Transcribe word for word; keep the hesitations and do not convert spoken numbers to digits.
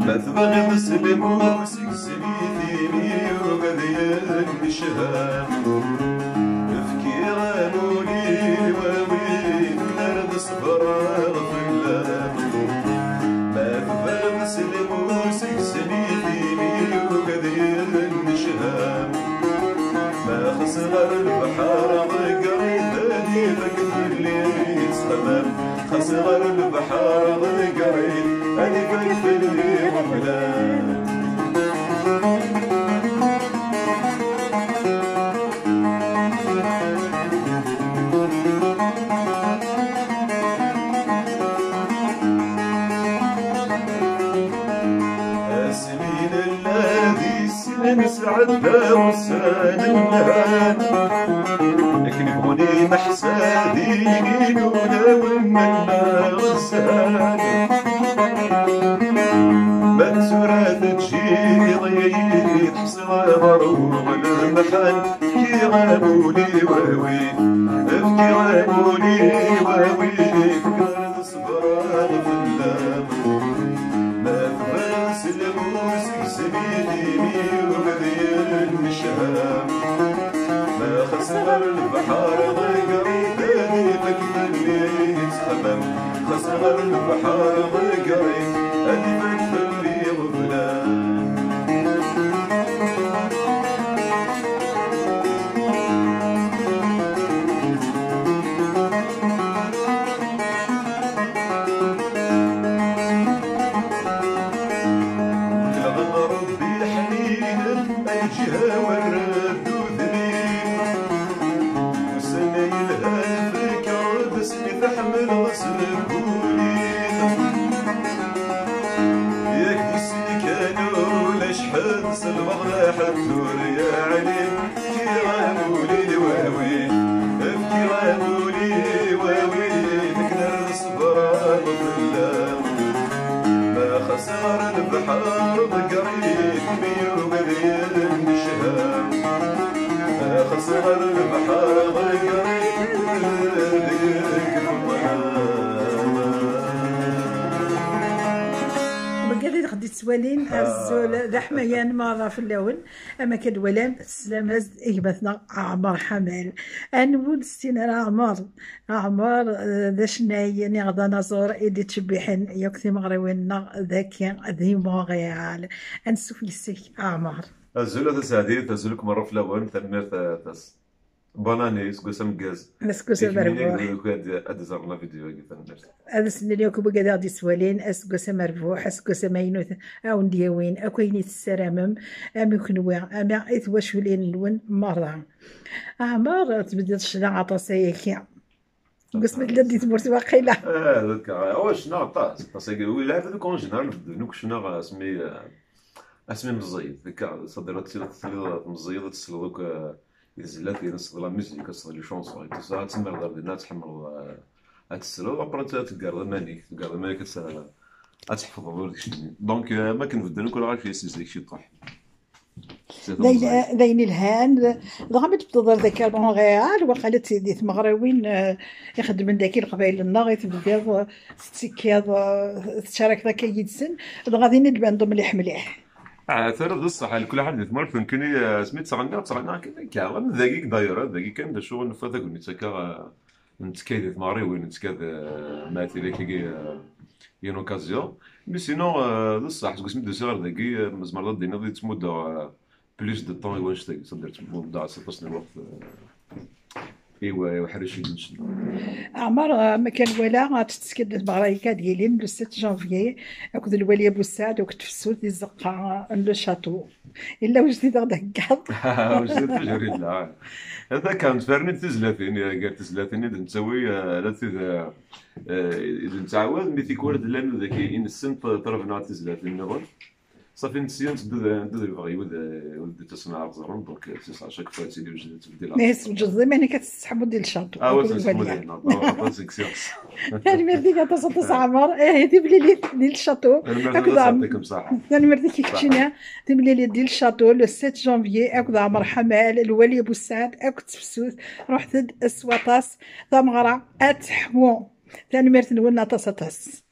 Ma tebɣiḍ s lmus, gzem-it imi-w ad yennechem. Fkiɣ amul-iw a win ar d ṣebreɣ fell-am. Ma tebɣiḍ s lmus, gzem-it imi-w ad yennechem. Ma xas ɣer lebḥer ḍegger-it, ad ifak fell-i yettxemmim. Xas ɣer lebḥer ḍegger-it, ad ifak fell-i ɣeblan. Asmi nella di ssin nesɛedda ussan lhan, akken bɣun imeḥsad-inin ulawen-nneɣ zhan. Ma d tura teǧǧiḍ-iyi-d ḥesreɣ ɣer uɣleb lhan. Fkiɣ amul-iw a win, fkiɣ amul-iw a win, fkiɣ ad ṣebreɣ fell-am. Ma tebɣiḍ s lmus, gzem-it imi-w ad yennechem. Ma xas ɣer lebḥer ḍegger-it, ad ifak fell-i yettxemmim. Xas ɣer lebḥer ḍegger-it, ad ifak fell-i ɣeblan. Lɣem Ṛebbi leḥninen, a lǧiha warra d udnin. Ussan-a yelhan fkiɣ-d asmi tḥemmleɣ s lbuli. Yak d isni kan ulac ḥedd s lmeɣna ḥedd ur yeɛlim. Fkiɣ amul-iw a win, fkiɣ amul-iw a win, akken ad ṣebreɣ fell-am. Ma xas ɣer lebḥer ḍegger-it, mi yugad yennechem. Ma xas ɣer lebḥer ḍegger-it, deg lemɣam. Wigad i d-ɣ-d-ittwalin, azul d aḥmayan merra fell-awen. Ama kan walam, teslam-as-d i gma-tneɣ Ɛmer Ḥamal. Anwa ur nessin ara Ɛmer? Ɛmer, eh, d acennay, niɣ d anaẓur i d-ittcebbiḥen yakk timeɣriwin-nneɣ daki di Montréal. Ansuf yes-k, Ɛmer. Azul a Taseɛdit, azul-ik merra fell-awen, tanemmirt a Tas. Bonne année, aseggas ameggaz. Aseggas amerbuḥ. Ad, ad d-ẓren la vidéo-agi, tanemmirt. Ad as-nini akk wigad i ɣ-d-ittwalin, aseggas amerbuḥ, aseggas amaynut, a wen-d-yawin akk ayen i tessaramem, am i kenwi, ama i twaculin-nwen merra. Ɛmer, tbeddiḍ ccna aṭas ayagi. Deg wasmi tella di tmurt waqila. Ah, d'accord. Oh, ccna aṭas, aṭas ayagi. Oui, la, donc, en général, nbeddu nekk ccna asmi, euh, asmi meẓẓiyet. D'accord, c'est-à-dire, ad tiliḍ, ad tiliḍ tmeẓẓiyeḍ, ad tesleḍ akk, euh, i tezlatin, ad tesleḍ la musique, ad tesleḍ les chansons et tout ça, ad temmaleḍ ar dinna, ad tḥemmleḍ, euh, ad tesleḍ, après ad teggareḍ iman-ik, teggareḍ iman-ik ad t-, ad tḥefḍeḍ ur d keččini. Donc, euh, ma kan bedden akk lɣaci si zik ciṭuḥ. C'est d ayen, d ayen ilhan. Dɣa mi d-tewwḍeḍ ar daki ar Montréal, waqila d di tmeɣriwin, euh, ixeddmen daki leqbayel-nneɣ i tebdiḍ, euh, tettekkiḍ, euh, tettcarakeḍ akka yid-sen, dɣa din i d-tban d mliḥ mliḥ. Ah, terriḍ d ṣṣeḥ, kul ḥedd di tmurt nekkini, eh, asmi ttɣenniɣ, ttɣenniɣ kan akka, am dagi d'ailleurs, dagi kan d acu nufa tagnit akka, eh, nettekka di tmeɣriwin, nettekka d, eh, ma tili kagi, eh, une occasion. Mais sinon, eh, d ṣṣeḥ, seg wasmi d-usiɣ ɣer dagi, eh, tzemreḍ ad d-tiniḍ i ttmuddeɣ, eh, plus de temps i wannect-agi, c'est-à-dire ttmuddeɣ aṭas n lweqt, eh, i wa-, i uḥric i d-ncedda. Ɛmer, eh, ma kan wala, ad tettekkiḍ di tmeɣra-agi ad yilin le sept janvier, akked lwali Abu Saɛd, akked tefsut di tzeqqa n le château. Yella wejdid i ɣ-d-theggaḍ? Wejdid toujours yella. Ata kan, tferni-d tizlatin, gar tizlatin i d-nettawi, eh, ala tid, eh, i d-nettɛawad, mi tikwal d llan daki i nessen t-, ṭrabna tizlatin nniḍen. Safi, nessen nteddu d, nteddu d lebɣi, ur d, ur d-ttasen ar ẓer, donc, c'est ça, chaque fois, ad tili wejden, tbeddel. Mais tewjdeḍ iman-ik ad testeḥmuḍ di le château. Ah, ouais, akked ça, c'est lwali. Moderne, non, non, pas excellence. Tanemmirt-ik aṭas, aṭas, Ɛmer. Eh, timlilit di le château. Tanemmirt-ik, Ɛmer. Tanemmirt-ik i keččini. Timlilit di le château, le sept janvier, akked Ɛmer Ḥamal, lwali Abu Saɛd, akked tefsut. Ruḥet-d s waṭas, tameɣra ad teḥmu. Tanemmirt-nwen aṭas, aṭas.